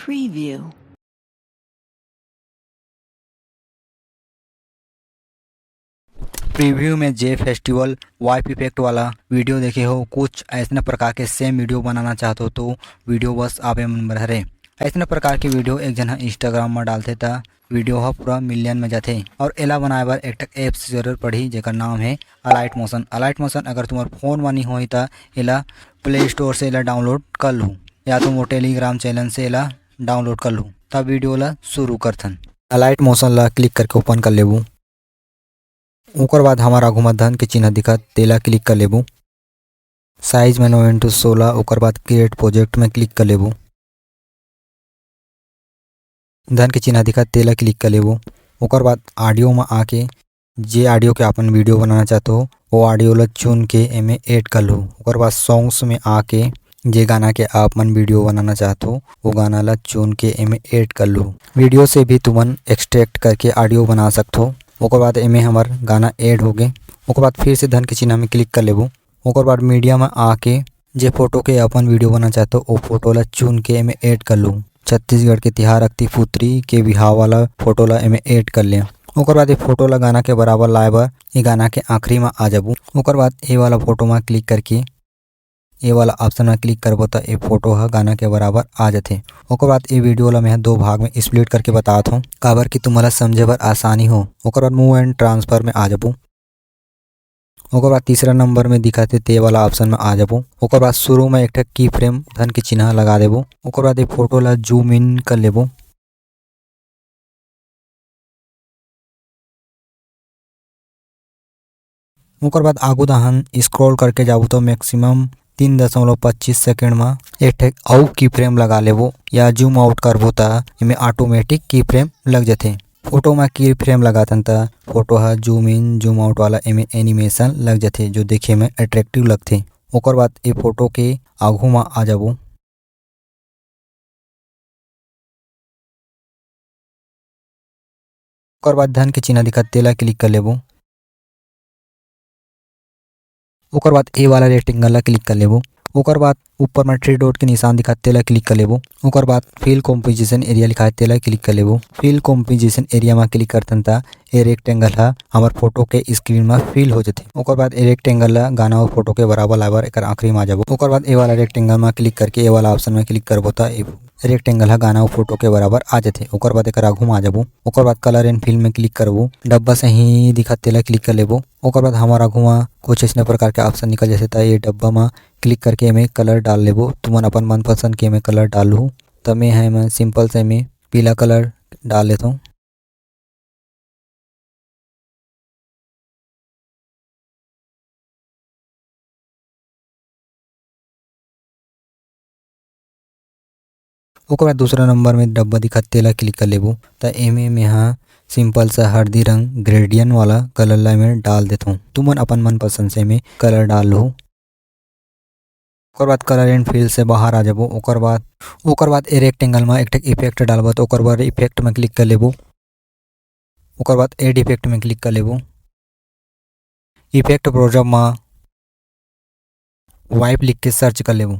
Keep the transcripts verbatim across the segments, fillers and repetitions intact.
Preview। Preview में जे festival wipe effect वाला video देखे हो, कुछ ऐसने प्रकार के same video बनाना चाहत हो तो video बस आप मन बर हरे। ऐसने प्रकार के video एक झन ह Instagram में डालथे त video ह पूरा million में जाथे। और एला बनाए बर एक ठक apps जरूरत पड़ही जेकर नाम है Alight Motion। Alight Motion अगर तुम्हार phone में नहीं होही त एला Play Store से एला download कर लू या तो मोर Telegram channel से एला download कर लू। तब video ला शुरू करथन। Alight Motion ला click करके open कर लेबू। ओकर बाद हमर आगू म धन के चिन्ह दिखत, तेला click कर लेबू। Size में नौ into सोलह, ओकर बाद create project में click कर लेबू। धन के चिन्ह दिखत, तेला click कर लेबू। ओकर बाद audio म आके जे audio के अपन video बनाना चाहत हो, वो audio ला चुन के एमे add कर लू। ओकर बाद songs में आके जे गाना के आप मन video बनाना चाहत हो, वो गाना ला चुन के एमे add कर लू। Video से भी तुमन extract करके audio बना सकत हो। ओकर बाद एमे हमर गाना add हो गे। ओकर बाद फिर से धन के चिन्ह में click कर लेबू। ओकर बाद media में आके जे photo के अपन video बनाना चाहत हो, वो photo ला चुन के एमे add कर लू। छत्तीसगढ़ के तिहार अक्ति पुतरी के बिहाव वाला photo ला एमे add कर ले। ओकर बाद ये photo ला गाना के बराबर लाए बर ये गाना के आखिरी में आ जाबू। ओकर बाद ये वाला photo में click करके ये वाला option में click करबो त ये photo ह गाना के बराबर आ जाथे। ओकर बाद ये video ला मैं दो भाग में split करके बतात हूँ, काबर कि तुम्हारा समझे बर आसानी हो। ओकर बाद move and transfer में आ जाबू। ओकर बाद तीसरा नंबर में दिखाथे ते वाला option में आ जाबो। ओकर बाद शुरू में एक ठक की फ्रेम धन के चिन्ह लगा देबो। ओकर बाद ये photo ला zoom in कर लेबो। ओकर बाद आगू दहन scroll करके जाबो तो maximum तीन दशमलव पच्चीस second में एक ठक अउ की फ्रेम लगा लेबो या zoom out करबो त एमे automatic की फ्रेम लग जथे। फोटो म की फ्रेम लगाथन त फोटो ह zoom in zoom out वाला एमे animation लग जथे, जो देखे में attractive लगथे। ओकर बाद ए फोटो के आगू म आ जाबो। ओकर बाद धन के चिन्ह दिखत, तेला click कर लेबो। ओकर बाद ए वाला rectangle ला click कर लेबो। ओकर बाद ऊपर में three dot के निशान दिखत, तेला click कर लेबो। ओकर बाद fill composition area लिखा है, तेला click कर लेबो। Fill composition area मा click करथन त ए rectangle ह हमर फोटो के screen मा fill हो जथे। ओकर बाद ए rectangle ला गाना अउ फोटो के बराबर लाए बर एकर आखिरी मा आ जाबो। ओकर बाद ए वाला rectangle मा click करके ए वाला option मा click करबो त ए rectangle ह गाना अउ फोटो के बराबर आ जथे। ओकर बाद एकर आगू मा आ जाबो। ओकर बाद color and fill में click करबो। डब्बा सही दिखत, तेला click कर लेबो। ओकर बाद हमर आगू मा कुछ अइसने प्रकार के option निकल जथे, त ये डब्बा मा click करके एमे color डाल लेबो। तुमन अपन मनपसंद के एमे color डालहू। त मैं ह एमे simple से एमे पीला color डाल लेथों। ओकर बाद दूसरा नंबर में डब्बा दिखत, तेला click कर लेबो। त एमे मेहा simple सा हरदी रंग gradient वाला color ला एमे डाल देथों। तुमन अपन मनपसंद से एमे color डाल लहू। ओकर बाद color and fill से बाहर आ जाबो। ओकर बाद, ओकर बाद ए rectangle मा एक ठक effect डालबो, त ओकर बाद effect में click कर लेबो। ओकर बाद add effect में click कर लेबो। Effect browser मा wipe लिख के search कर लेबो।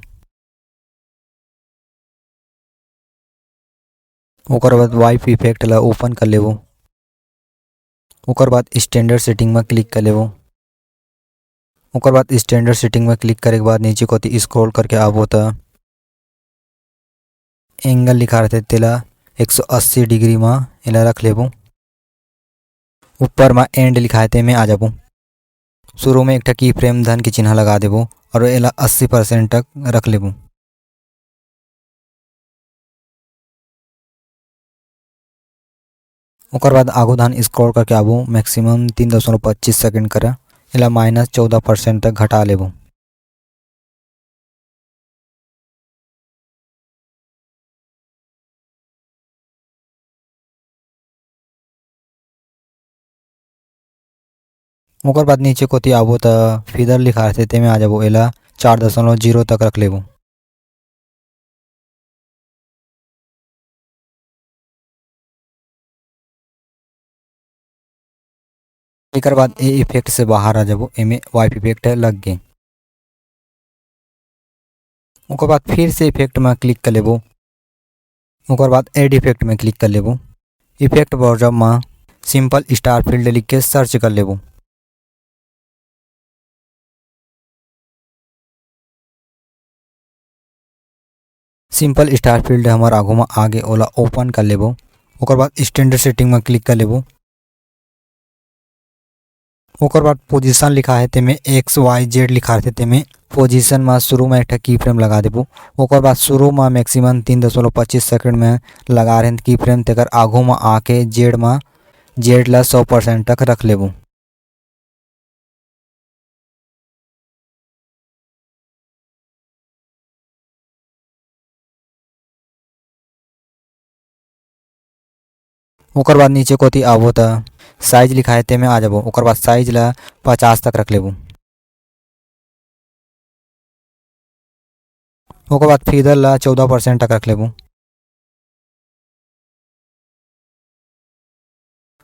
ओकर बाद wipe effect ला open कर लेबो। ओकर बाद standard setting में click कर लेबो। ओकर बाद standard setting में click करे के बाद नीचे कोती scroll करके आबो त angle लिखा रहथे, तेला एक सौ अस्सी degree मा एला रख लेबो। ऊपर मा end लिखा हे, तेमे आ जाबो। शुरू में एक ठा की फ्रेम धन के चिन्हा लगा देबो और एला अस्सी percent तक रख लेबो। ओकर बाद आगू धान scroll करके आबो, maximum तीन दशमलव पच्चीस second करा, एला minus चौदह percent तक घटा लेबो। ओकर बाद नीचे कोती आबो त feather लिखा रहथे, तेमे आ जाबो। एला चार दशमलव जीरो तक रख लेबो। एकर बाद ए effect से बाहर आ जाबो, एमे wipe effect लग गे। ओकर बाद फिर से effect में click कर लेबो। ओकर बाद add effect में click कर लेबो। Effect browser म simple star field लिख के search कर लेबो। Simple star field हमर आगू म आगे, ओला open कर लेबो। ओकर बाद standard setting म click कर लेबो। ओकर बाद position लिखा हे, तेमे X Y Z लिखा रथे, तेमे position म शुरू म एक ठा की फ्रेम लगा देबो। ओकर बाद शुरू म maximum तीन दशमलव पच्चीस सेकंड म लगा रहे की फ्रेम, तेकर आगू म आके जेड म, जेड ला सौ परसेंट तक रख लेबो। ओकर बाद नीचे कोती आबो त साइज लिखा हे, तेमे आ जाबो। ओकर बाद साइज ला पचास तक रख लेबो। ओकर बाद फीदर ला चौदह परसेंट तक रख लेबो।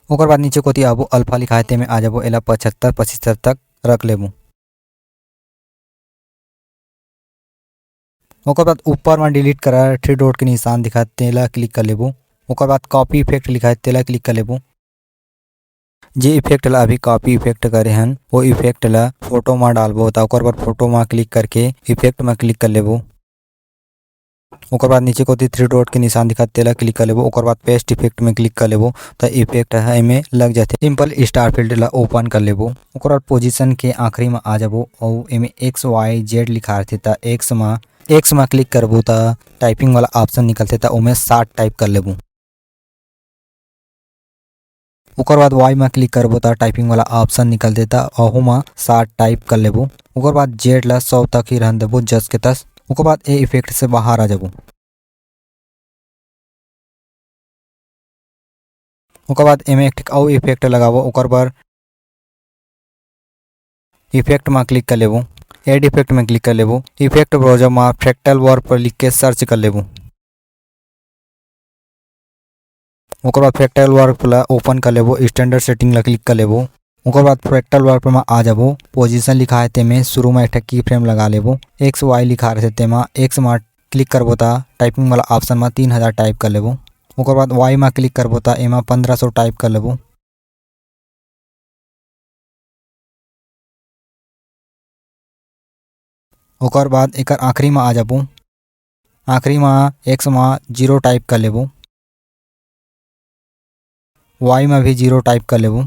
ओकर बाद नीचे कोती आबो, अल्फा लिखा हे, तेमे आ जाबो, एला पचहत्तर पचहत्तर तक रख लेबो। ओकर बाद ऊपर म डिलीट करा थ्री डॉट के निशान दिखा, तेला क्लिक कर लेबो। ओकर बाद कॉपी इफेक्ट लिखा हे, तेला क्लिक कर लेबो। जे इफेक्ट ला अभी कॉपी इफेक्ट करे हन, वो इफेक्ट ला फोटो म डालबो, त ओकर बाद फोटो म क्लिक करके इफेक्ट म क्लिक कर लेबो। ओकर बाद नीचे कोती थ्री डॉट के निशान दिखत, तेला क्लिक कर लेबो। ओकर बाद पेस्ट इफेक्ट में क्लिक कर लेबो, त इफेक्ट ह एमे लग जाथे। सिंपल स्टार फील्ड ला ओपन कर लेबो। ओकर बाद पोजीशन के आखिरी में आ जाबो अउ एमे एक्स वाई जेड लिखा रथे, त एक्स म, एक्स म क्लिक करबो, त टाइपिंग वाला ऑप्शन निकलथे, त ओमे साठ टाइप कर लेबो। ओकर बाद वाई म क्लिक करबो, त टाइपिंग वाला ऑप्शन निकलथे, त ओहू म साठ टाइप कर लेबो। ओकर बाद जेड ला सौ तक ही रहन देबो, जस के तस। ओकर बाद ए इफेक्ट से बाहर आ जाबो। ओकर बाद एमे एक ठिक अउ इफेक्ट लगाबो। ओकर बर इफेक्ट म क्लिक कर लेबो, एड इफेक्ट म क्लिक कर लेबो। इफेक्ट ब्राउजर म फ्रैक्टल वार्प लिख के सर्च कर लेबो। ओकर बाद फ्रैक्टल वार्प ला ओपन कर लेबो, स्टैंडर्ड सेटिंग ला क्लिक कर लेबो। ओकर बाद फ्रैक्टल वार्प म आ जाबो, पोजीशन लिखा हे तेमे शुरू म एक ठा की फ्रेम लगा लेबो। एक्स वाई लिखा रहिथे तेमा एक्स म क्लिक करबो, त टाइपिंग वाला ऑप्शन म तीन हजार टाइप कर लेबो। ओकर बाद वाई म क्लिक करबो, त एमा पंद्रह सौ टाइप कर लेबो। ओकर बाद एकर आखिरी म आ जाबो। आखिरी म एक्स म जीरो टाइप कर लेबो, वाई म भी जीरो टाइप कर लेबो।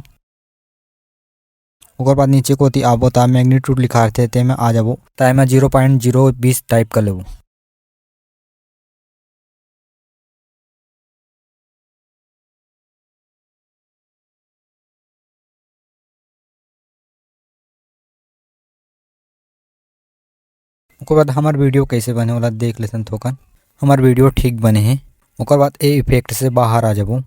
ओकर बाद नीचे कोती आबो, त मैग्नीट्यूड लिखा रथे, तेमे आ जाबो, त एमा जीरो पॉइंट जीरो बीस टाइप कर लेबो। ओकर बाद हमर वीडियो कैसे बने, ओला देख लेथन थोकन। हमर वीडियो ठीक बने हे। ओकर बाद ए इफेक्ट से बाहर आ जाबो।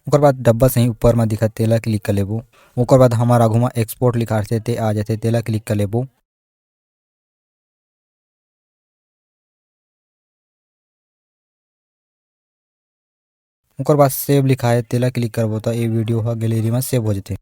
ओकर बाद डब्बा सही ऊपर म दिखत तेला क्लिक कर लेबो। ओकर बाद हमर आगू म एक्सपोर्ट लिखा रथे, ते आ जाथे, तेला क्लिक कर लेबो। ओकर बाद सेव लिखा हे, तेला क्लिक करबो, त ए वीडियो ह गैलरी म सेव हो जथे।